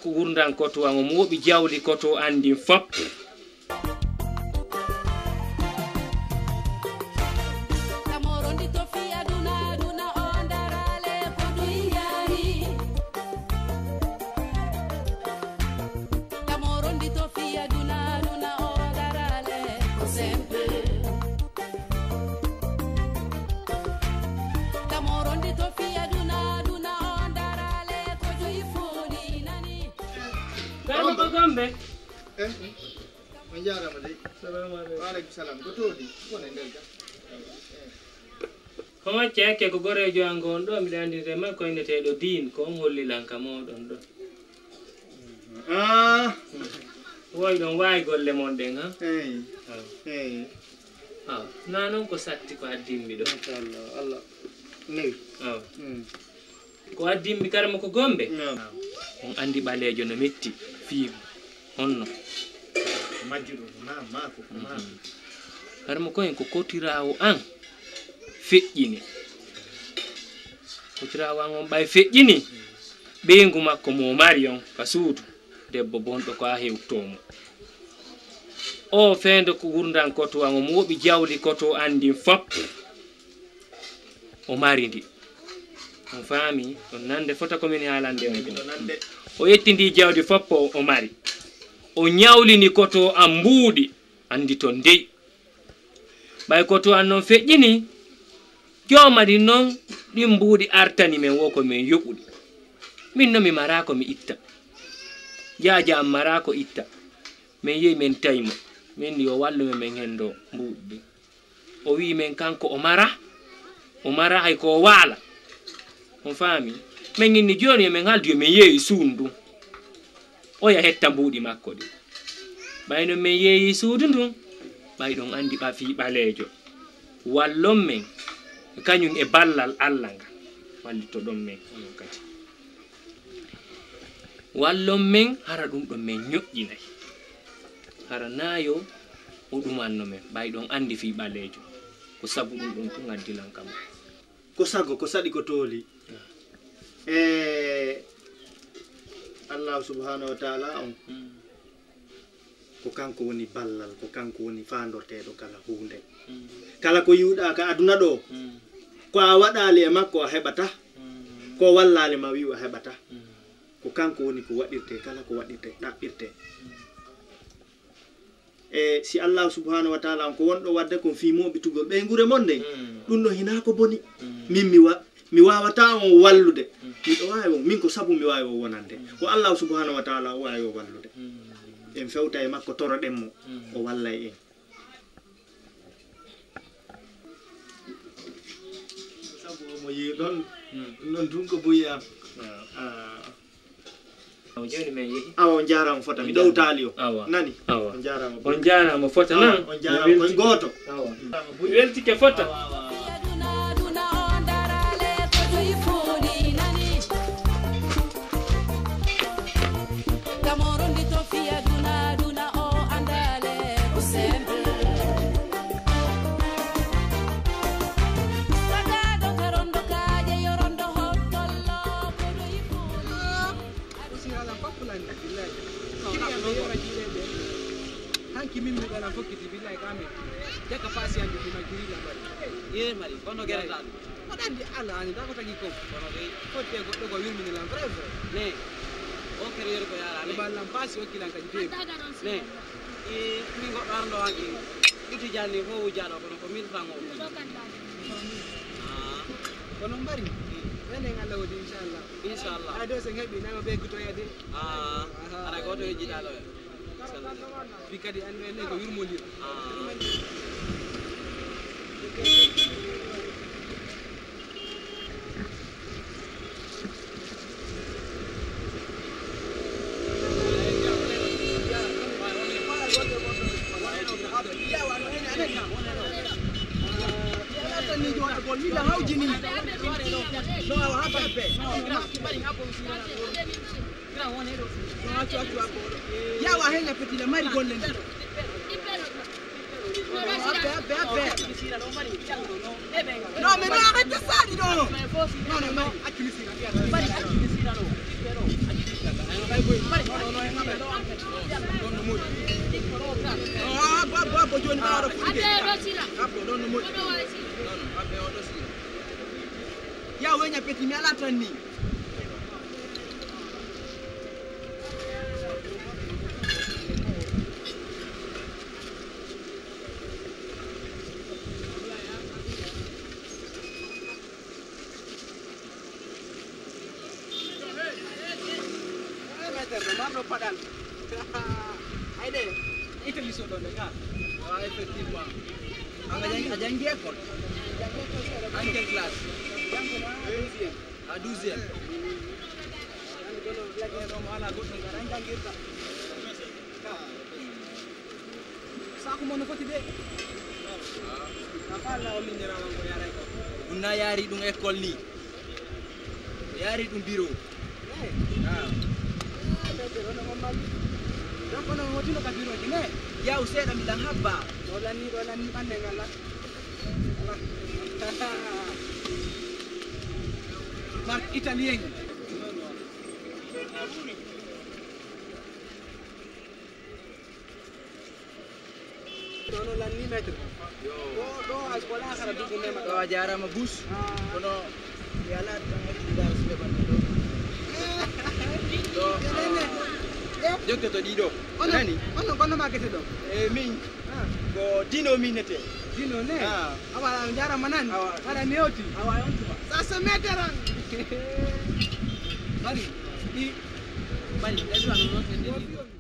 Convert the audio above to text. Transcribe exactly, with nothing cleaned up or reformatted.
Ko gurdam koto am, o mooɓi jawdi koto anndi fop. Garba ko Gombe? Eh? On jaaraama dey. Salamu aleykum. Wa aleykum salam. Ko toodi? Won e nder ga. Ko macce hakke ko goreejo an ko on ɗo, miɗo anndinde makko inneteeɗo Diin, ko on holli lan ka mooɗon ɗo. Ah. Woy ɗon waawi golle mon ɗen, ha? Eey. Ah. Eey. Ah, naa noon ko satti ko addimmi ɗo. Machallah, Allah newi. Ah. Mm. Ko addimmi kara mo ko Gombe? Naam. On anndi ɓaleejo no metti fii honno? Majjuɗo, naam, maako, ko maako. Mhm. Kara mo ko en ko kotiraawo an feƴƴini. Kotiraawo an on ɓay feƴƴini, ɓeyngu makko mo mari on ka suudu, debbo bonɗo ko a hewtoo mo. O feendo ko gurdam koto an, o mooɓi jawdi koto an ndin fop. O mari ndi. On faami? On nande fota ko min haalande on kon. O ƴetti ndi jawdi fop o, o mari. O ñawlini koto an mbuuɗi, anndi ton dey. Ɓay koto an non feƴƴini, jooma ɗin non, ɗin mbuuɗi artani men wo ko men yoɓuɗi. Min no mi maraa ko mi itta. Jaaja an maraa ko itta. Men yehi men tawi mo. Men ni yo wallu men, men henndo mbuuɗi ɗin. O wi'i men kanko o mara, o mara hay ko o waala. On faami? Men inni jooni yo men haldu yo men yeeyi suudu ndun. Oya hetta mbuuɗi makko ɗin. Ɓay non men yeeyi suudu ndun, ɓay ɗon anndi ɓa fii ɓaleejo. Wallon men, kañum e ballal Alla ngal. Wallitoɗon men onon kadi. Wallon men, hara ɗum ɗon men ñoƴƴinay. Hara naa yo o ɗumanno men, ɓay ɗon anndi fii ɓaleejo. Ko sabu ɗum ɗon tun addi lan ka mo. Ko sago, ko saɗi, ko tooli. E Allahu subhanahu wa ta'ala on. Mm. Ko kanko woni ballal, ko kanko woni faandorteeɗo kala huunde. Mm. Kala ko yi'uɗaa ka aduna ɗo, mm, ko a waɗaali e makko a heɓata, mm, ko wallaali ma wi'u a heɓata. Mm. Ko kanko woni ko waɗirtee, kala ko waɗirtee, ɗaɓɓirtee. Mm. E si Allahu subhanahu wa ta'ala on ko wonɗo waɗde kon fii mooɓitugol ɓeynguure mon nden, mm, ɗum ɗo hinaa ko boni. Mm. Min mi wa-, mi waawataa on wallude. Mm. Miɗo waawi on, min ko sabu mi waawi on wonande. Mm. Ko Allahu subhanahu wa ta'ala o waawi on wallude. Mm. En fewta e makko, toroɗen mo, mm, o wallay en. Sabu omo yi'i ɗon, mm, ɗum ɗon tun ko buy am. Ah. Ah. Awa, jooni men yehi. Awa, on jaaraama fota. Mi ɗowtaali on. Awa. Nani? Awa. On jaaraama. On jaaraama fota. Awa, nan. On jaaraama. Koye gooto. Awa. Mi weltike fota. Awa, awa, awa. Usira lan fappu lan, billahi. Kiri am ɓe yora juuɗe ɓe. Hanki min mi ɗalan fokkiti, billahi, ka min. Jaka fasi andi, ɗuma juri lan bari. Ye mari, kono gere tan. Ko ɗan di Allah ani, da ko tagi ko. Kono gay. Fotte goɗɗo ko yurmini lan, vrai, vrai. Ne. O kere yori ko yara, ne. Ba lan fasi o kilan ka jide. Ne. E, min goɗɗo arndo hanki. Kuti janni fo wujaɗo, kono ko mille francs o. Ah. Kono mbari. Mm. Wenen Allah wodi, inchallah. Inchallah. Ado se ngeɓi, nama ɓe gutoya de. Ah, aha. Ara goto yejjitaɗo e. Inchallah. Fi kadi andu en ko yurmondira. Ah. Yawa henya petila mari golle ndi. Abbe, abbe, abbe. Non, mais non, arrête ça, dis donc. Non, non, non, accu misira. Bari accu misira no. Bari accu misira no. Ya wenya peti mi ala tan ni. Eh, maître, no marɗo paɗal. Ayde, Italie so ɗon de ka. Ah, effectivement. An a jang-, a janngi école? En quelle classe? Janggo na deuxième. Ah, douzième. An kono lagine ɗo mo ala goɗɗum ka tan janngirta. Ka. Saku mon no foti de. Na falla o minndirano ko yaray ko. Ɗum na yaari ɗum école ni. O yaari ɗum bureau. Eh. Ah. Ah, mais c'est vraiment mal. Donc, on a un autre qui a bureau, mais. Yaw seeɗa mbiɗa habba. Ɗo lanni, ɗo lanni ɓanne ngala. Ala. Marque italienne. Ɗo no lanni maître. Ɗo, ɗo a wala hara dugu mema ɗo. Ɗo a jaarama bus. Ah. Kono mi ala tan hakkille dara Suleymane ɗo. Ɗo. Jokkoto ɗiɗo. Ono, nani? Ono, kono ma gese ɗo. E min. Ah. Ko Dino min nete. Dino ne? Ah. Awa, a jaarama nan. Awa. Aɗa newti. Awa, on tuma. Ça se met en. Bari. Ɗi. Bari. Ɗi.